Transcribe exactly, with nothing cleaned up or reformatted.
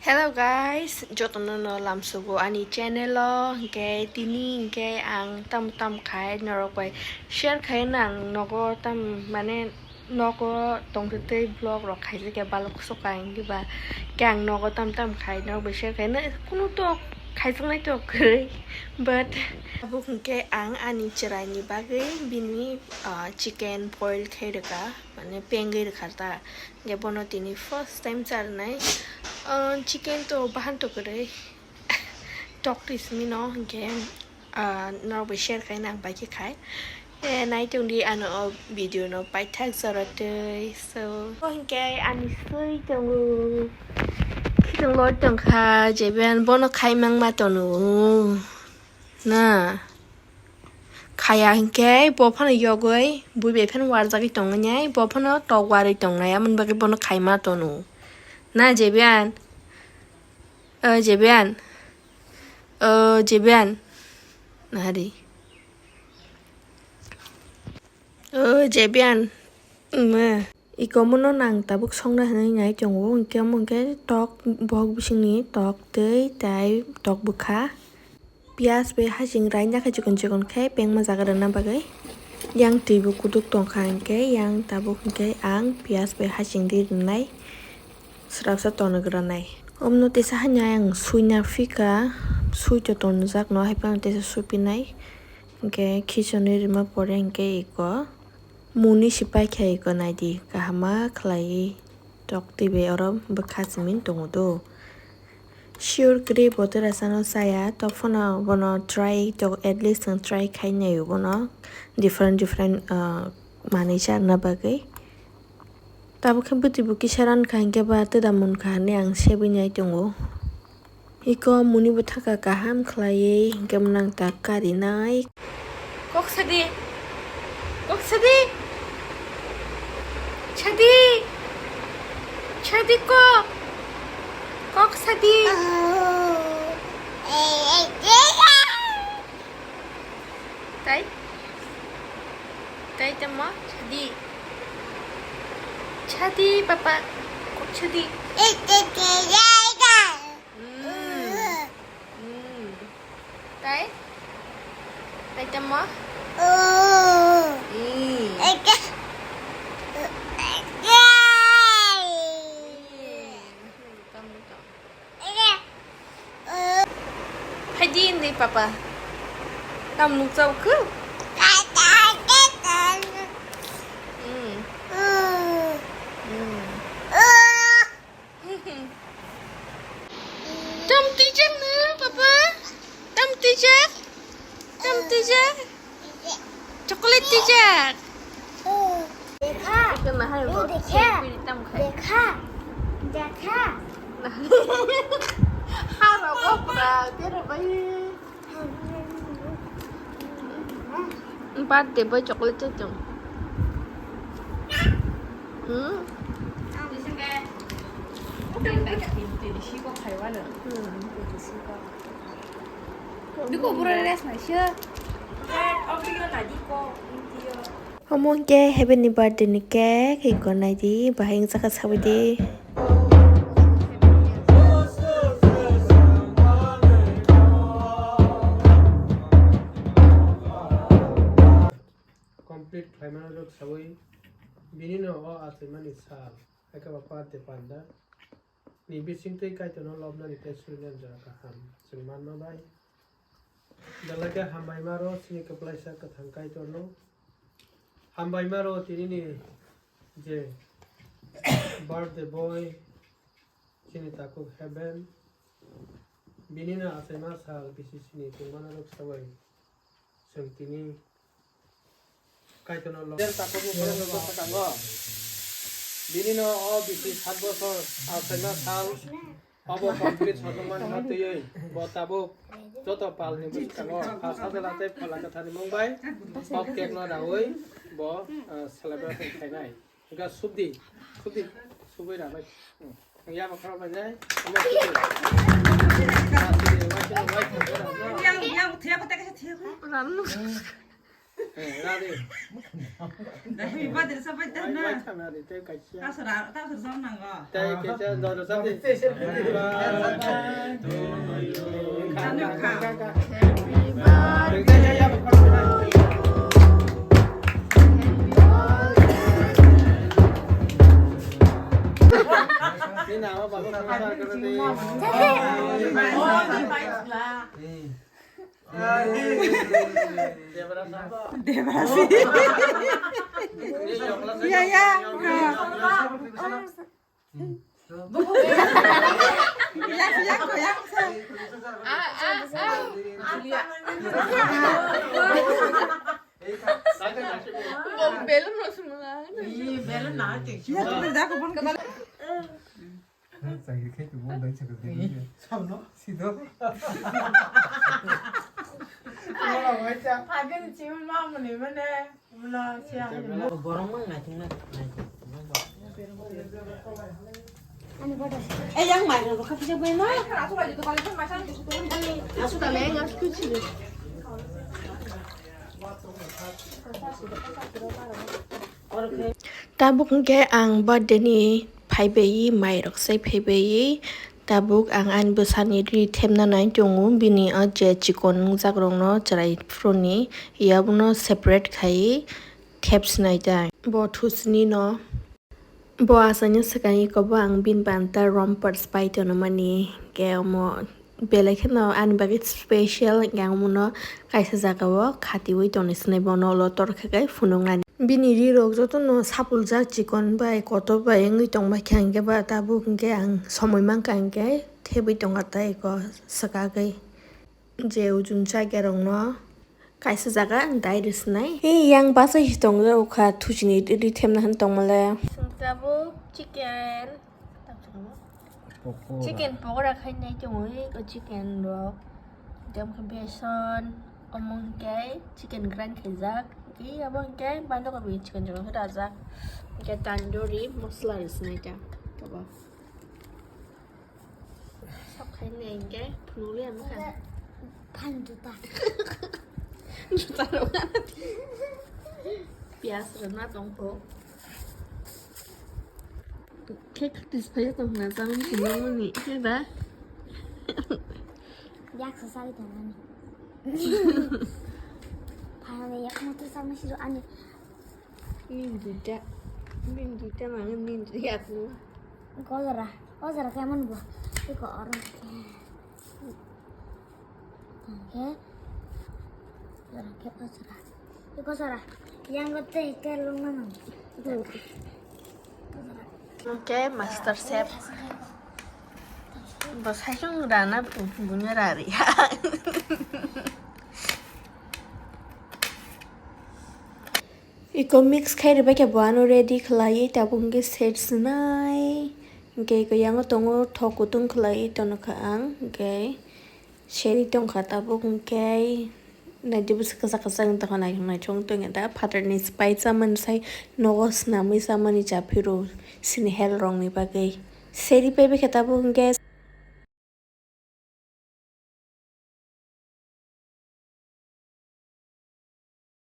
Hello guys, jotono no lamsugo ani channel o, hwnkhe tini hwnkhe ang tam tam khai norok bai share khai nang nogo tam mane nogo tongtwtwi vlog rok khaijak ya balok soka hwnkhe ba khe ang nogo tam tam khai norok bai share khai na kunu tok khaijaknai tok kwrwi but abo hwnkhe ang ani chwraini bagwi bini ah, chicken boil khai rwkha mane pengwi rwkha ta. Hwnkhe bono tini first time charwnai. Ah, chicken to bahan to kwrwi. Tok twi simi no hwnkhe, ah, norok bai share khai nang bai khe khai. Eh, nai tong di ano o video no paithak jora twi. So, o hwnkhe ani swi tongo. Khitong loi tong kha, Jebian bono khai mang ma tono. Na. Khaya hinkhe bo phano yogwi bui bai phano warjagwi tongnai, bo phano tok warwi tongnai, aboni bagwi bono khaima tono. Na Jebian? O Jebian? O Jebian? Nari. O Jebian? Mw. Iko mono nang tabuk songna hinwi nai tongo, hinkhe omo hinkhe tok bok bisingni tok tei tai tok bwkha. Piyas bai hasing raina khe chikon chikon khe pengma jaga rwna bagwi. Yang twi bo kutuk tongkha hinkhe yang tabuk hinkhe ang piyas bai hasing di rwnai srapsa tonok rwnai. Omno teisa haino ayang suina phika, sui to tonjak no haiphano teisa supinai. Hinkhe khichonwi rwma pore hinkhe iko muni sipai khe iko naidi kahama khlaiwi tok twi bai oro bwkha simi tongo do. Sure kwrwi bo twrasano chaya, tokphano bono try to at least ang try khai naio bono different different, ah, manwi charwna bagwi. Tabuk khe bwtwi bo kisa rankha hinkhe ba twda munkha hinwi ang sebwi nai tongo. Iko muni bwthaka kaham khlaiwi hinkhe mwnang ta karinai. Kok sadi. Kok sadi. Sadi. Sadi kok. Kok sadi. Tai. Tai tamo sadi. Sadi papa. Kok sadi. Mm. Mm. Tai? Tai tamo? Mm. Phaidi hindi papa. Tam nuk chau khu? Mm. Mm. Tam twijak no, papa? Tam twijak? Tam twijak? Chocolate twijak? Dekha. Ito na hai bo. Dekha. Sipiri tam khai. Dekha. Dekha. Haro ko pra, tera bai. Birthday boy chocolate chai tong. Hmm? Diko bura res na sure. Omo hwnkhe Heaven ni birthday ni cake, hwnkhe naidi, bahai wngjakha sabaidi. Complete khlaimano rwk saui, bini no o achaimani sal, haikhe ba birthday panda. Ni bisingtwi Kaitorno lobnani tei surinani jora kaham chwng manma bai. Belai khe hambai ma rw chini kwplaisa kwthang Kaitorno. Hambai ma rw tini ni je birthday boy, chini takhuk Heaven. Bini no achaima sal bisi sini tongmano rwk saui chwng tini Kaitorno lo. Del takhuk ni borok no bwswkango. Bini no o bisi sat bosor achaima sal. Obo complete sotongmani no twiwi bo tabuk joto pal ni bwskango pha sajla tei phola kwthar ni mung bai hot cake no raui bo, ah, celebrate khainai. Hwnkhe subdi, subdi, subui ra bai. Hmm. Yang khorok bai nai. Omo subdi. Yang, yang, thiya ko teka thiya ko. Dai, badir sabai tana. Kasara, kasara jam nango. Debrasi. Ya, ya. Yak, yak, yak. Ah, ah, ah. Bom belum langsung melana. Iya, belum nak. Ya, kita dah kebun kebal. Sakit kayak cuma dari sakit dulu ya. Sido. Agin cuma mau mana mana. Borong mang naitung naitung. Eh, yang mana? Kau bisa main mana? Aku tak main, aku sini. Tabuk hwnkhe ang birthday ni phaibai, mairok sai phaibai. Tabuk ang ani bwsani ri thepna nai tongo, bini o je chikon nungjak rokno chwrai phuruni, yabuno separate khai thepsinai ta. Bo thusini no. Bo achaino swkang iko bo ang bini banta rompers pai tono mani, ke omo belai kheno ani bagwi special, hwnkhe ang omono kaisa jagao khatiui tongni swnai bono ulo tor khe kai phunuknani. Bini rirok jotono sapuljak chikon bai kotor bai wngwi tongma khe, hwnkhe ba tabuk hwnkhe ang somoi mankha hwnkhe thebwi tongkha tei iko swkagwi. Je ujung chakerokno kaisa jaga ang dai rwsnai. Ei yang bachai se tongjak kha, thusini ri thepna hwn tongmale. Tabuk chicken. Chicken pokora khainai tongo, o chicken rok. Tei omo khe beson, omo hwnkhe chicken grind khaijak. Tei abo hwnkhe bandha kobi chicken rok rajak. Hwnkhe tandoori masala rwsnai ta. Tabuk. Sab khainai hwnkhe phunukliya wngkha. Phan juta. Juta rok gana di. Piyaj rwna tongkho. Khe khwtwi phaiya tongkha na, chamani phunukmani, khe ba? Yaksa chari tongmani. Phanani yakma to chamani siro ani. Nini duita, nini duita mangin nini duita aku. Ko jora, o jora kemon bo? Iko oro. Oke. Jora ke o jora. Iko jora. Yang gote ke lungna nang. Oke, master chef. Bo saisung rana bu-, bunya rari. Iko mix khai rwbaikhe bo ano ready khlaiwi tabuk hwnkhe set swnai. Hwnkhe iko yango tongo thok kutung khlaiwi tonokha ang. Hwnkhe seri tongkha tabuk hwnkhe naidi bwswk kwchak kwchak wng tongkha, naithok naithok wng tongya da. Phatarni pai chamani sai nogo swnamwi chamani cha phiro sini health rokni bagwi. Seri paibaikhe tabuk hwnkhe.